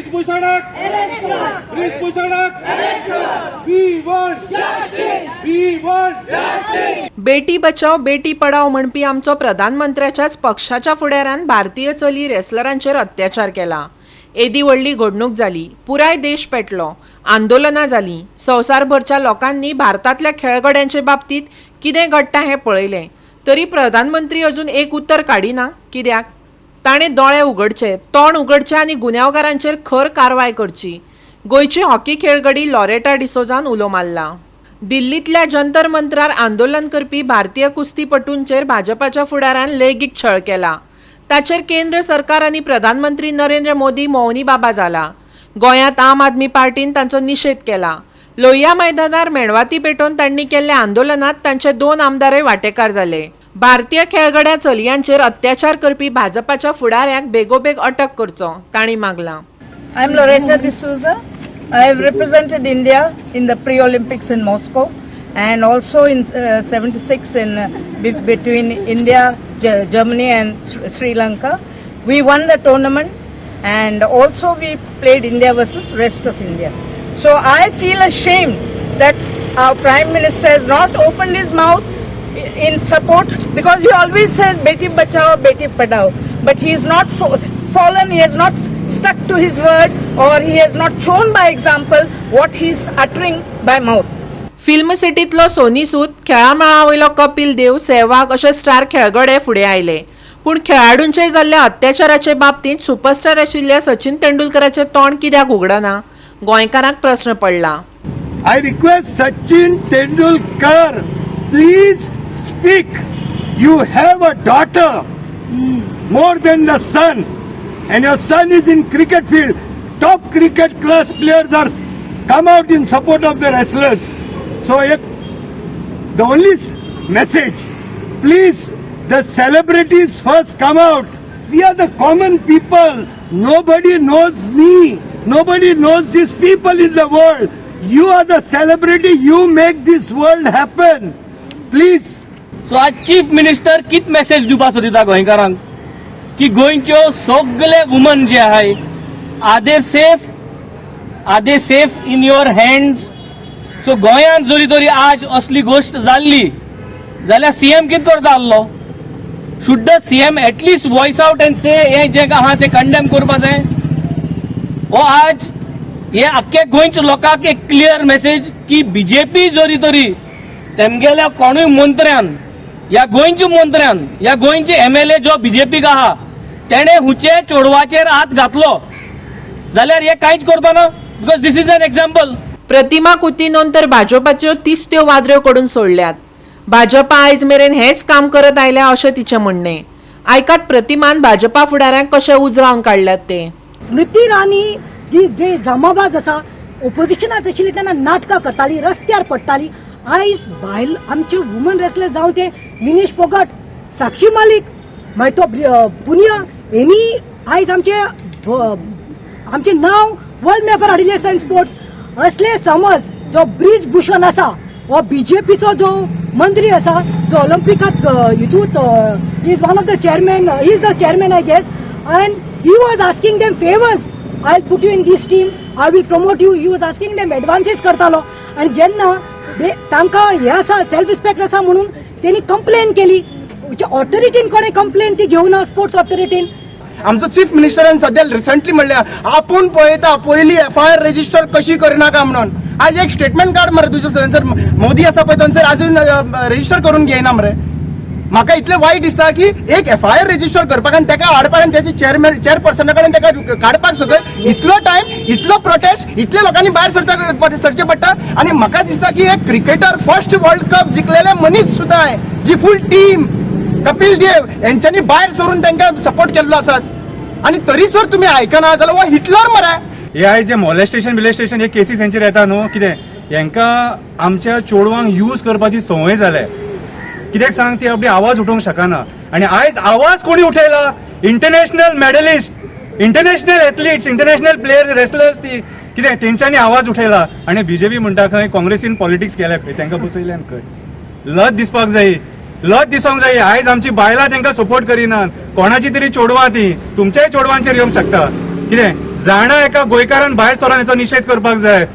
Bridge भूषणाक ब्रिज भूषणाक We want We want Beti Bachao Beti Padhao म्हणपी आमचो प्रधानमंत्र्याच्याच पक्षाच्या फुडाऱ्यान भारतीय चली रेसलरांचेर अत्याचार केला. येदी व्हडली घडणूक जाली, पुराय देश पेटलो, आंदोलनां जालीं. संवसारभरच्या लोकांनी भारतांतल्या खेळगड्यांचे बाबतींत कितें घडटा हें पळयलें, तरी प्रधानमंत्री अजून एक उतर काडिना कित्याक? ताणें दोळे उगडचे, तोंड उगडचें आनी गुन्यांवकारांचेर खर कारवाय करची, गोंयची हॉकी खेळगडी लॉरेटा डिसोजान उलो मारला. दिल्लींतल्या जंतर मंतरार आंदोलन करपी भारतीय कुस्तीपटूंचेर भाजपाच्या फुडाऱ्यान लैंगीक छळ केला. ताचेर केंद्र सरकार आनी प्रधानमंत्री नरेंद्र मोदी मौनी बाबा जाला. गोंयांत आम आदमी पार्टीन तांचो निशेध केला. लोहिया मैदानार मेणवाती पेटोवन तांणी केल्ल्या आंदोलनात तांचे दोन आमदारय वांटेकार जाले. भारतीय खेळगड्या चलयांचेर अत्याचार करपी भाजपाच्या फुडाऱ्यांक बेगोबेग अटक करचो, तांणी मागलां. I am Loretta D'Souza. I have represented India in the pre-Olympics in Moscow and also in 76 in between India, Germany and Sri Lanka. We won the tournament and also we played India versus rest of India. So I feel ashamed that our Prime Minister has not opened his mouth in support, because he always says "Beti Bachao, Beti Padhao," but he is not fallen, he has not stuck to his word or he has not shown by example what he is uttering by mouth. Film सिटींतलो सोनी सूद, खेळा वयलो कपिल देव, सेहवाग अशे star खेळगडे फुडें आयले. पूण खेळाडूंचेर जाल्ल्या अत्याचाराचे बाबतींत सुपरस्टार आशिल्ल्या सचिन तेंडुलकराचें तोंड कित्याक उगडना, गोंयकारांक प्रस्न पडला. I request Sachin Tendulkar, please speak. You have a daughter more than the son, and your son is in cricket field. Top cricket class players are come out in support of the wrestlers. So, the only message, please, the celebrities first come out. We are the common people. Nobody knows me. Nobody knows these people in the world. You are the celebrity. You make this world happen. Please. So आज chief minister कित message दिवपाक सोदिता गोंयकारांक की गोंयच्यो सगळे woman जे आहाय, are they safe? Are they safe in your hands? So गोंयांत जरी तरी आज असली गोश्ट जाल्ली जाल्यार सीएम कितें करता आहलो? Should the CM at least voice out and say हें जें आहा तें कंडेम करपा जाय? हो आज हे आख्खे गोंयच्या लोकांक एक क्लियर मेसेज की बीजेपी जरी तरी तेमगेल्या कोणूय मंत्र्यान या गोंयच्या मंत्र्यान या गोंयचे एमएलए जो बीजेपीक आहा तेणे हुचे चेडवाचेर हात घातलो जाल्यार हे कांयच करपा ना, because this is an example. प्रतिमा कुतिनोन तर भाजपाच्यो तिस्त्यो वादऱ्यो करून सोडल्यात. भाजपा आयज मेरेन हेच काम करत आयल्या अशें तिचें म्हणणें. आयकात प्रतिमान भाजपा फुडाऱ्यांक कशें उजरावन काडल्यात ते. स्मृती इराणी जी जे ड्रामाबाज आसा, ओपोजिशनात आशिल्ली तेन्ना नाटकां करताली, रस्त्यार पडटाली. आयज बायल आमचे वुमन रेसलर जावं ते विनेश फोगट, साक्षी मालिक, मागीर तो पुनिया, हेणी आयज आमचे नांव वर्ल्ड मॅपार हाडिल्लें आसा इन स्पोर्ट्स. असले समज जो ब्रिज भूषण आसा, हो बीजेपीचो जो मंत्री आसा, जो ऑलिम्पिकात हितूत is one of the chairman, is the chairman, I guess, and he was asking them favours: "I put you in this team, I will promote you." He was asking them, advances करतालो. आनी जेन्ना तांकां हें आसा, self respect आसा म्हणून तेणी complain केली ऑथॉरिटीन. कोणें कंप्लेन ती घेवना स्पोर्ट्स ऑथॉरिटीन. आमचो चीफ मिनिस्टरान सध्या रिसंटली म्हणल्या, आपूण पळयता पयली एफआयआर रजिस्टर कशी करनाका म्हणून. आज एक स्टेटमेंट काड मरे तुजो. थंयसर मोदी आसा पळय, थंयसर अजून रजिस्टर करून घेयना मरे. म्हाका इतलें वायट दिसता की एक एफआयआर रजिस्टर करपाक आनी ताका हाडपाक आनी तेचे चेअरमॅन चेअरपर्सना कडेन ताका काडपाक सगळें इतलो टायम, इतलो प्रोटेस्ट, इतले लोकांनी भायर सरता सरचें पडटा. आनी म्हाका दिसता की एक क्रिकेटर, फर्स्ट वर्ल्ड कप जिखलेले मनीस सुद्दां जी फूल टीम कपिल देव यांच्यांनी भायर सरून तांकां सपोर्ट केल्लो आसाच आनी तरी सर तुमी आयकना जाल्यार हो हिटलर मरे. हे आयज जे मोलेस्टेशन बिलेस्टेशन हे केसीस हेंचेर येता न्हू, कितें हेंकां आमच्या चेडवांक यूज करपाची संवय जाल्या. कित्याक सांग, ती आपली आवाज उठोवंक शकना. आनी आयज आवाज कोणी उठयला? International medalist, international athletes, international player, wrestlers, ती कितें तेंच्यांनी आवाज उठयला. आनी बीजेपी म्हणटा खंय काँग्रेसीन पॉलिटिक्स केल्या खंय, तांकां बसयल्यान खंय. लज दिसपाक जाय, लज दिसोंक जाय. आयज आमची बायलां तांकां सपोर्ट करिनात. कोणाची तरी चेडवां ती तुमच्याय चेडवांचेर येवंक शकता. कितें जाणा एका गोंयकारान भायर सरोन हेचो निशेध करपाक जाय.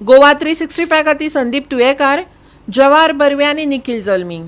गोवा 365 खातीर संदीप तुयेकार, जवाहर बर्वे आनी निखील जल्मी.